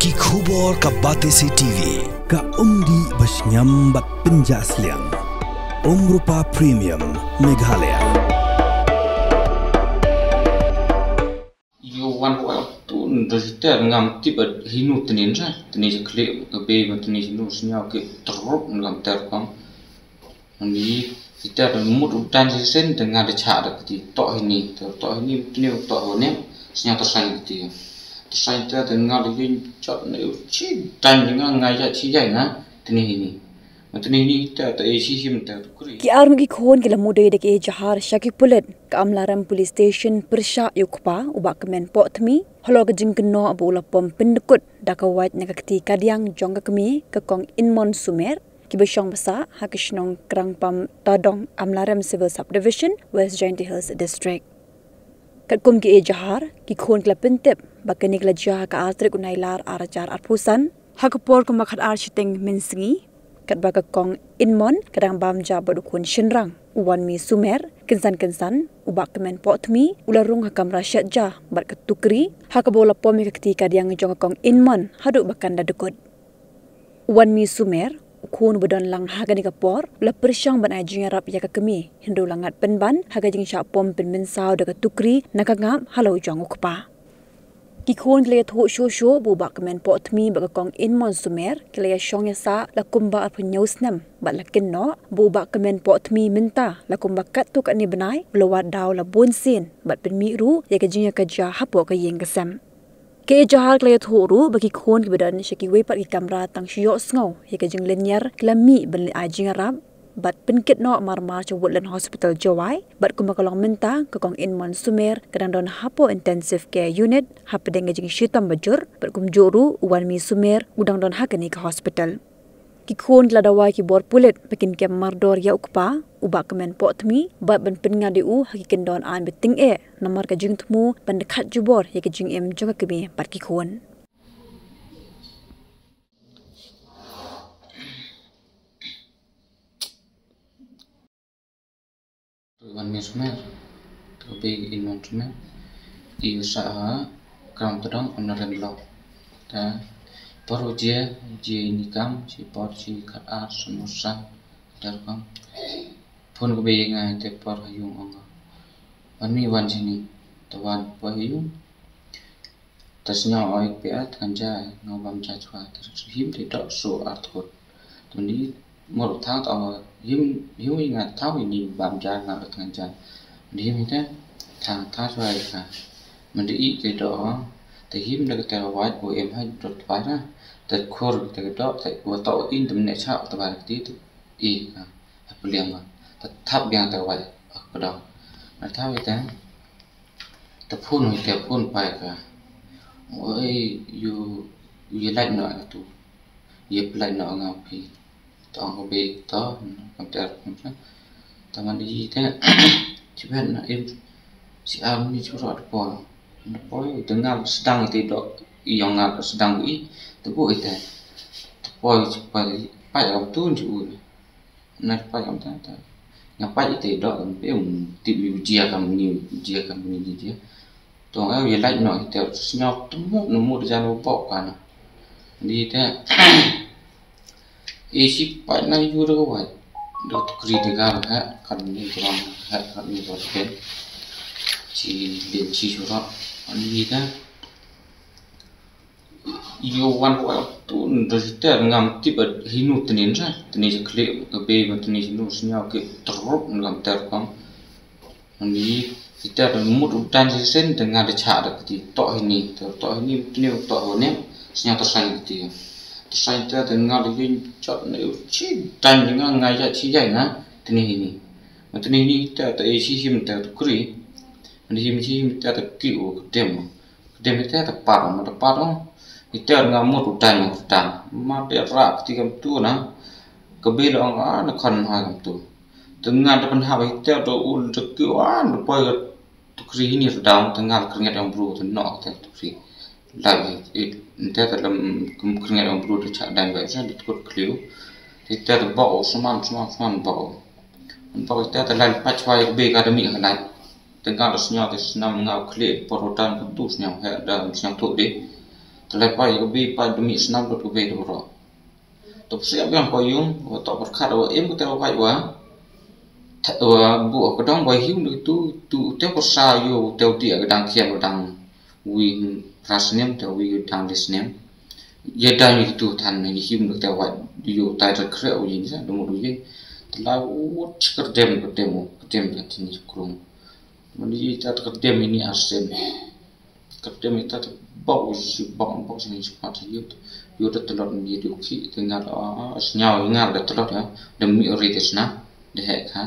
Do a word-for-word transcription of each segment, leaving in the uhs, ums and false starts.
Ki khubor ka Batesi T V. Ka umdih ba shngiam bad pynjah sliang. Umrupa Premium Meghalaya. Yu wan wa tun da ter ngam tip ba hinu tnin sa. Tnin sa klik ka be ma tnin sa nu snya ke teruk ngam ter kong. Ni kita da mut udan si sen da nga da cha da kti to hini, to hini tnin to ho ne snya to sai kti. To sai ta da nga da yin chot na u chi dan nga nga ya chi ya na tnin hini. Ma tnin hini ta ta e chi him ta kri. Ki arngut ki khun ki la mudei da ki ejahar sha ki pulit ka Amlarem Police Station pyrshah ïa u kpa u Bah Kmen Pohthmi halor ka jingkynnoh ba u la pom pyndkut da ka wait na ka kti kadiang jong ka kmie ka Kong Inmon Sumer, kiba shong basa ha ka shnong Krangpam Tadong, Amlarem Civil Subdivision, West Jaintia Hills District. Katkum ki ejahar, ki khun ki la pyntip ba kane ka la jia ha ka ar tarik u Nailar ar hajar arphew san, ha ka por kumba khatar shiteng mynsngi, katba ka Kong Inmon ka dang bam ja bad u khun shynrang u Wanmi Sumer, kynsan kynsan u Bah Kmen Pohthmi u la rung ha kamra shet ja bad ka tukri, ha kaba u la pom ïa ka kti kadiang jong ka Kong Inmon haduh ba kan da dkut. U Wanmi Sumer, u khun uba don lang ha kane ka por, u la pyrshang ban ai jingïarap ïa ka kmie, hynrei u la ngat pynban ha ka jingshah pom pynmynsaw da ka tukri na ka ngap halor jong u kpa. Ki khun ki la ïathuh shuh shuh ba u Bah Kmen Pohthmi bad ka Kong Inmon Sumer ki la ïashong ïasah la kumba arphew hynñiew snem bad la kynnoh ba u Bah Kmen Pohthmi mynta la kumba katto katne bnai u la wad daw la bun sien bad pynmih ruh ïa ka jingïakajia hapoh ka ïing ka sem. Ki ejahar ki la ïathuh ruh ba ki khun kiba don sha kiwei pat ki kamra tang shu ïohsngew ïa ka jinglynñiar ki la mih ban ai jingïarap bad pynkit noh marmar sha Woodland Hospital Jowai, bad kumba ka long mynta ka Kong Inmon Sumer ka dang don hapoh Intensive Care Unit hapdeng ka jingshitom bajur, bad kumjuh ruh u Wanmi Sumer u dang don ha kane ka hospital. Ki khun ki la dawa ïa ki bor pulit ba kin kem mardor ïa u kpa u Bah Kmen Pohthmi bad ban pynngat ïa u ha ki kyndon aiñ ba tyngeh, namar ka jingthmu ban da khat jubor ïa ka jingim jong ka kmie bad ki khun. Wan Miss Mer, to be in Mount Mer, i sa ha Kram Tadong, Amlarem Block. Ta por u jia, jia ini kam, chi por chi khat ar, sum u san, dar kam. Phone ko be nga te por ha yung ong. Wan mi wan sini, ta wan po ha yung. Ta sñiaw oi pia thngan ja nga bam ja chwa ta him te dok so ar thot. Tu ni mor thang ta him him nga thau ni bam ja nga thngan ja. Ni him te thang thang chwa ka. Man de i te dok ta him da ka ta waj o em hai dot pa na. Ta khor ta dok ta wa ta in tum ne cha ta ba ti tu i ka. Ha pliang ma ta thap biang ta waj. Ak padang. Na thau i ta. Ta phone oi te phone pai ka. Oi, yu, yu lait no tu. Yu lait no nga phi. To ang ko be to, kam ter phone sa. Ta man di te, chi ben na im, si am ni chu ro ta po. Ta po, ta ngal sedang te do, i yong ngal sedang i, ta bu i te. Ta po, chi pai, pai am tu ni u. Na pa kam ta ta. Nga pa ite do kam pe um tip yu jia kam ni jia kam ni jia. To nga ye lait no ite sñiaw tmu no mu ja no bok kana. Di te. E si pa na yu ro wa. Do tukri de ga ha kan ni ro ha kan ni ro pe. Si de si sura. Ani ta. Yu wan wa tu ndriter ngam tip ba hinu tnin sa tnin sa klik ka be ma tnin sa nu sñiaw ke teruk ngam ter kam. Ni iter mut udan si sen de nga de cha de kti to hini to hini tnin to ho ne sñiaw to sai kti. To sai te de nga de yin chot ne u chi dan nga nga ya chi ya na tnin hini. Ma tnin hini te te si him te kri. Ni him si him te te ki u dem. Dem ite ta pat ma ta pat. Ite nga mut utai ma utai. Ma te ra ti kam tu na. Ka be lo nga na kon ha kam tu. Tu nga ta pan ha ite to ul ta ki wa na poi ka tukri hini ta dang ta nga kringet ang bru ta no ta tukri. La ite ta lam kringet ang bru ta cha dang ba sa ta kut kliu. Ite ta bok sman sman sman bok. Bok ite ta lan pat chwa ka be ka ta mi ka lan. Tengah da sñiaw te snam nga u khlieh por u dan ka tu sñiaw he da sñiaw tu de. Te lai pait ka bei, pait da mih snam lut ka bei da baroh. Te psiah biang ka ïung, wa toh pyrkhat wa im ka te wa pait wa. Te wa buh ka dong wa hiu da tu, tu te pyrsa ïu te u ti ka dang khian wa dang wi phra snem te wi dang li snem. Ïa dang ïa tu than ïa hiu da te wa ïu tai ta kre u yin sa da mut u yin. Te la u chikar dem ka dem u, ka dem ka tin krung. Mani ta ka dem ini arsen. Ka tem ita ta bok u shi bok bok sini shi pat yu. Yu da telot mi di u ki te ngal a sñiaw ngal da telot ya. Da mi ri te sna. Da hek ha.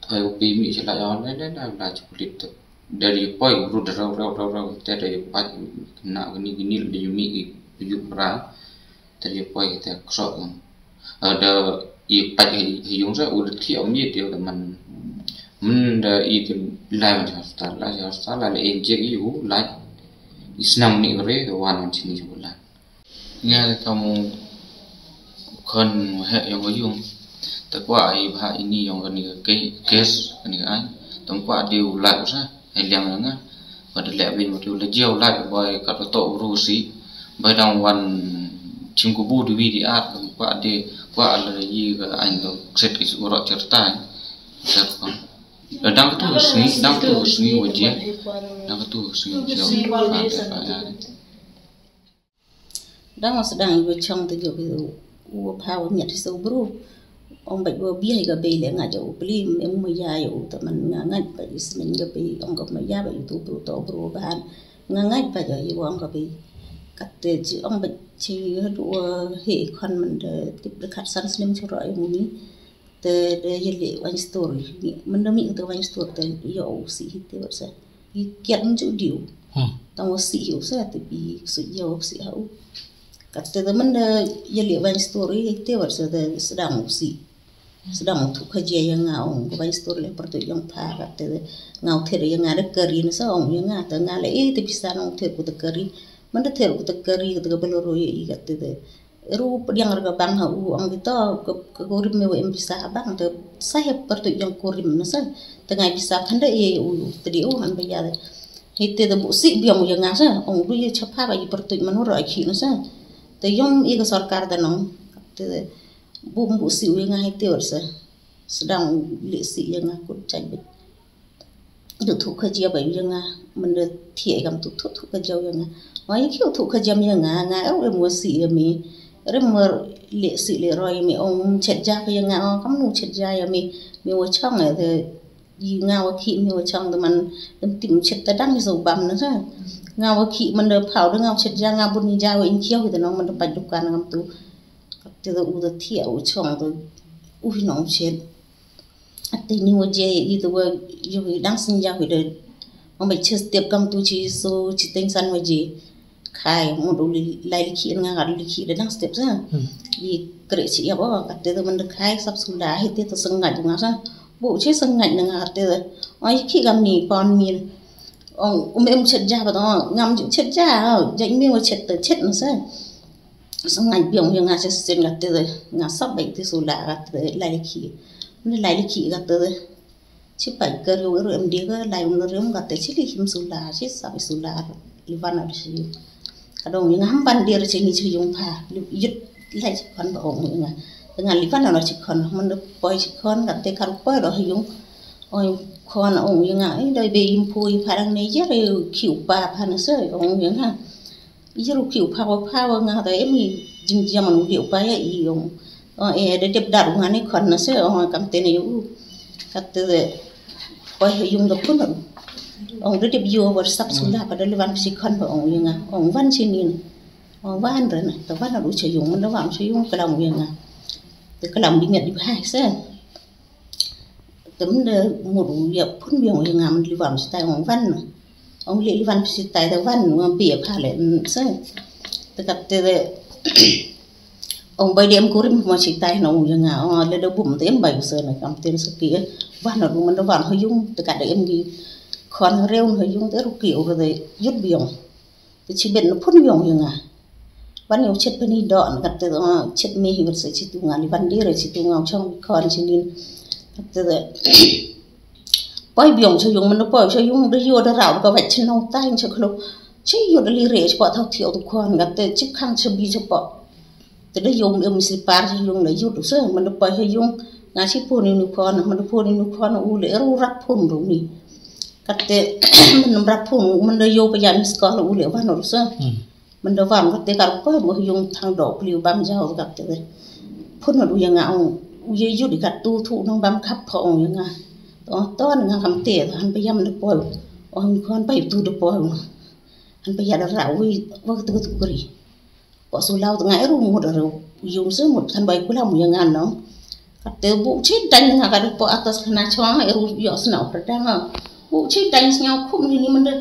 Te u pi mi shi la ya le le la la chi kulit te. Da ri poi ru da rau rau rau rau te da yu pat na ni ni da yu mi yu pra. Te ri poi te ksok. Da i pat hi yung sa u da thi om ye te da man. Man da i te lai man hospital la hospital la injek i u lai. I snam ni re da wan man chini u lai. Nga ka mu khon he yong yung. Te kwa i bha ini yong kani ka case kani ka ai. Te kwa de u lai sa. Hai liang nga. Ba da leh beiñ ma tu la jiaw lait ba ka to to ru si. Ba dang wan chim ku bu di wi di at ba de kwa la yi ka ain do kset ki su ro chertai. Ser ko. Da dang tu sngi, dang tu sngi wa jia. Dang tu sngi jia. Ka de ka ya. Dang wa sdang wa chong te jo u wa pha wa nyat so bru. Ong bad wa bia ka bei le nga jo u pli em ma ya u ta man nga ngat bad i smen ka bei ong ka ma ya bad u tu bru to bru ban. Nga ngat bad jo i wa ong ka bei. Kat te ji ong bad ji hadu wa he kon man de tip de kat san snem chura em ni. Te de yeli one story. Manda mi te one story te yo u si hi te wat sa. Yi kiat nju diu. Hmm. Tang wa si hi u sa te bi su yo u si ha u. Kat te de manda yeli one story hi te wat sa de sedang u si. Sedang u thuk ha jia ya nga ong. Ko one story le pertu yang pa kat te de nga u ther ya nga de kari na sa ong ya nga te nga le eh te bisa nong ther ku te kari. Manda ther ku te kari te ka beloro ya i kat te de. Ru pdiang ra ka bang ha u ong kita ka kurim me wa em bisa ha bang te sa he pertu yang kurim na sa te ngai bisa khanda ye u te di u han ba ya de. He te de bu si biang u ya nga sa ong ru ye chapa ba ye pertu manu ra khi na sa te yong ye ka sorkar da nong te bu bu si u ya nga he te wa sa sedang u le si ya nga kut chai bet. Du thu ka jia ba ya nga manda thie kam tu thu thu ka jia ya nga. Wa ya ki thu ka jia ya nga nga er em wa si ya mi. Rem wa le si le ro ya mi ong chet ja ka ya nga ong kam nu chet ja ya mi. Mi wa chang ya de yi nga wa ki mi wa chang de man dem tim chet ta dang so bam na sa. Nga wa ki manda phau de nga wa chet ja nga bun ni ja wa in kiau de nong manda pa dukan kam tu. Te de u de thie u chang de u hi nong chet. Ate ni wa je i te wa yo i dang sin ja wi de. Mo mai che step kam tu chi so chi teng san wa je. Khai mo do li lai li ki nga ga li ki de dang step sa. Hmm. I kre chi ya bo ka te de man de khai sap su la hi te to sang nga nga sa. Bo che sang nga nga te de. Ai ki gam ni pon mi. Ong um em chet ja ba to ngam chet ja. Ja mi wa chet te chet na sa. Sa ngai biang ya nga sa sen ga te nga sa bai te su la ga te lai ki. Ni lai ki ga te. Chi pai ka riu ru em dia ga lai um ru em ga te chi li him su la chi sa bai su la li van a si. Ka dong ya nga ham ban dia chi ni chi yung pha. Yut lai chi kon ba ong ya nga. Nga li van a chi kon man de poi chi kon ga te ka ru poi do yung. Oi kon ong ya nga. Ai doi be im pui pha dang ne ya ru ki u pa pha na se ong ya nga. Yir u ki u pha wa pha wa nga ta em i jing jia man u li u pa ya i ong. O e de dep dar u nga ni kon na se ong kam te ne u. Kat te de poi yung da kun. Ong de dep yo wa sap su la pa de le van si kon ba ong ya nga. Ong van si ni. Ong van re na. Ta van u che yung man da wan che yung ka la ong ya nga. Te ka la ong di ngat di ba se. Te mende mut u ya pun biang u ya nga mende li wan sitai ong van. Ong li li wan sitai te van u bi ya pha le se. Te kat te ong bai de em kurim mo sitai na u ya nga ong le de bum te em bai se na kam te se ki van u mende wan ho yung te kat de em gi kon reu ho yung te ru ki u de yut biang. Te chi bet na phun yong ya nga. Ban yong chet pani do na kat te chet me hi wat sa chi tu nga li ban dir chi tu nga chong bi kon chi nin. Kat te poi biong cha yung man poi cha yung de yo da rau ka wat chi nong tai cha khlo. Chi yut li re chi pa thau thiu tu khon kat te chi khang chi bi chi pa. Te da yum yum slipar chi yung da yut u se man da pa chi yung nga chi pun ni khon man da pun ni khon u le ru rap pun ru ni. Kat te man rap pun man da yo pa yan skol u le van u se. Man da vam kat te kar pa mo yung thang do pliu bam jau kat te. Phun ma du ya nga ong u ye yut kat tu thu nang bam khap pho ong ya nga. To to nga kam te han pa yam da poi. Ong khon pa tu da poi. Han pa ya da ra wi wa tu tu kri. Po su lau nga eru mut eru yung se mut kan bai kula mu ya nga no. Kat te bu chi dan nga ka da po atas kana chong eru yo sna pradang. Bu chi dan snyau khum ni ni menda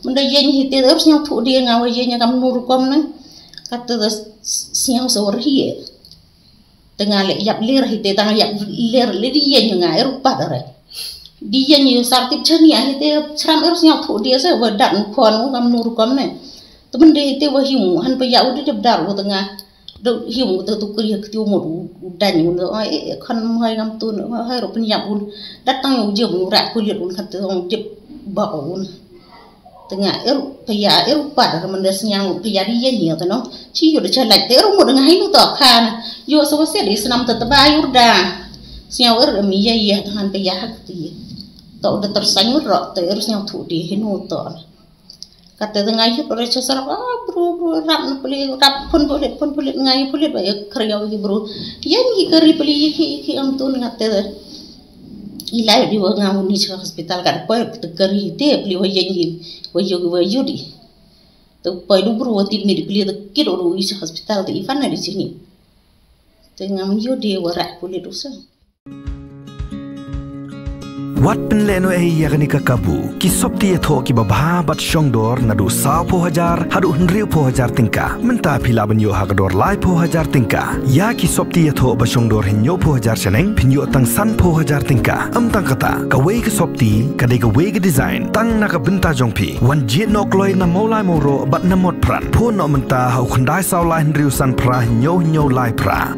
menda yen hi te eru snyau thu dia nga wa yen ya kam nur kom na. Kat te snyau se war hi. Te nga le yap lir hi te tang yap lir le di yen nga eru pat re. Di yen yu sar tip chani ahi te chram eru snyau thu dia se wa dat khon u kam nur kom ne. Te menda hi te wa hiu han pa ya u di dep dar u te nga. Do hiu u te tu kri ha ktiu mut u dan u ne ai khon mai ngam tun hai ro pun yap u. Dat tang u jem u rak kulit u khat te ong dep ba u. Te nga eru pa ya eru pat re menda snyang pa ya di yen ya te no. Chi yu da cha lait te eru mut nga hi nu to khan. Yo so se di snam te te ba yur da. Snyang eru mi ya ya te han pa ya hak ti. To da ter sanyur ro te eru snyang thu di hi nu to. Kat te nga yu re cha sar ah bru bru rap na puli rap pun pulit pun pulit nga yu pulit ba ya kriau ki bru. Yan ki kari puli ki ki am tun nga te. Ilai di wa nga uni cha hospital kat poi te kari te pli wa yen gi wa yu wa yu di. Te poi du bru wa ti mi di pli te kit ru i cha hospital te ifan na di chini. Te ngam yu di wa rak puli du sa. Wat pynleh noh ei ïa kane ka kabu. Ki sopti ïathoh kiba bha bad shongdor naduh sawphew hajar haduh hynriewphew hajar tyngka. Mynta phi lah ban ïoh ha ka dor laiphew hajar tyngka. Ïa ki sopti ïathoh ba shongdor hynñiewphew hajar shaneng phin ïoh tang sanphew hajar tyngka. Ym tang kata, kawei ka sopti ka dei kawei ka design tang na ka bynta jong phi. Wan jied noh kloi na Mawlai Mawroh bad na Motphran. Phone noh mynta ha u khyndai saw lai hynriew san phra hynñiew hynñiew lai phra.